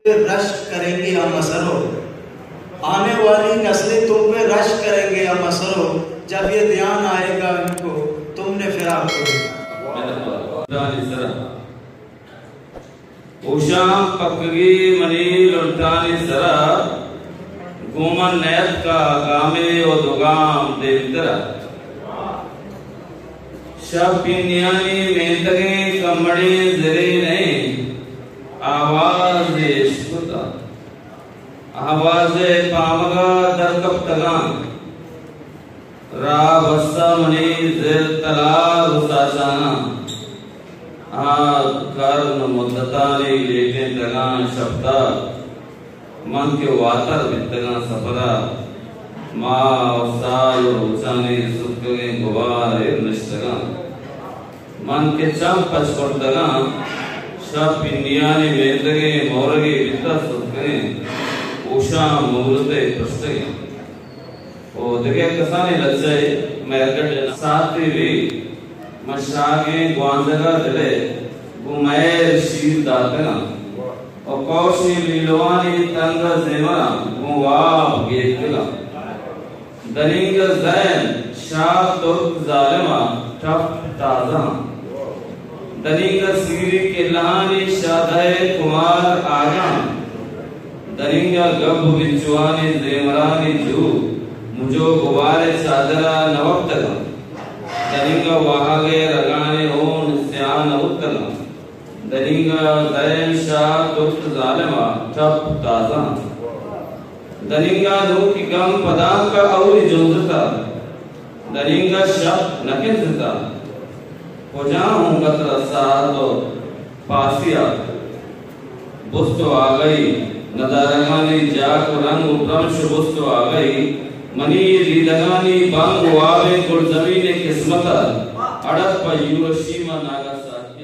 پہ رشک کریں گے ہم اثرو۔ آنے والی نسلیں تم پہ رشک کریں گے ہم اثرو۔ جب یہ دھیان آئے گا ان کو، تم نے فراق کو دیکھا۔ لنٹانی سرا، اوشان پکگی منی لنٹانی سرا، گوں من نیتکا گامے و دو گام دیمترا۔ شپ پینیانی میتگیں کمڑیں زرے نئے، آواز اشکتا۔ آواز پامگا در کپتگاں۔ راہ بستہ منی زر تلار و ساچاناں۔ آ کرن و مدتانی لیٹینتگاں شپتا۔ من کہ واتر بیتگاں سفرا، ماہ و سال و روچانی ستکگیں گبار ایر نشتگاں۔ من کہ چم پچ کرتگاں، شپ پنیانی میتگیں مورگے بیتہ ستکگیں، اوشاں مورتے پرشتگیں۔ و دگہ کسانیں لچہ ء مہرگٹ ء ساعتے بی، من شاگیں گوانزگ ء دل ء گوں مہر شیر داتگاں و کوشیں لیلوانی تنگ ء زیمراں گوں واب گیتکگاں۔ دنیگہ زین شاہ ترک ظالم ء ٹپ تازہ آں۔ دنیگہ سیری کلہانی شادہ ء کمار آگاں۔ دنیگہ گب و گچوانی زیمرانی جو مجو گبار ء چادر ء نہ وپتگاں۔ دنیگہ واہگ ء رگانی ہون سیاہ نہ بوتگاں۔ دنیگہ زین شاہ ترک ظالم ء ٹپ تازہ آں۔ دنیگہ نوکی گم پدانک ء اوری جنزتہ۔ دنیگہ شپ نہ کنزتہ۔ کجام ہوں بتر ساعت و پاسیا بست و آگئی، ندارگانی جاک و رنگ و پرمش و بست و آگئی، منی دیدگانی بنگ و وابیں گلزمین قسمت ء اڑت پہ یورشیما ناگا ساعت۔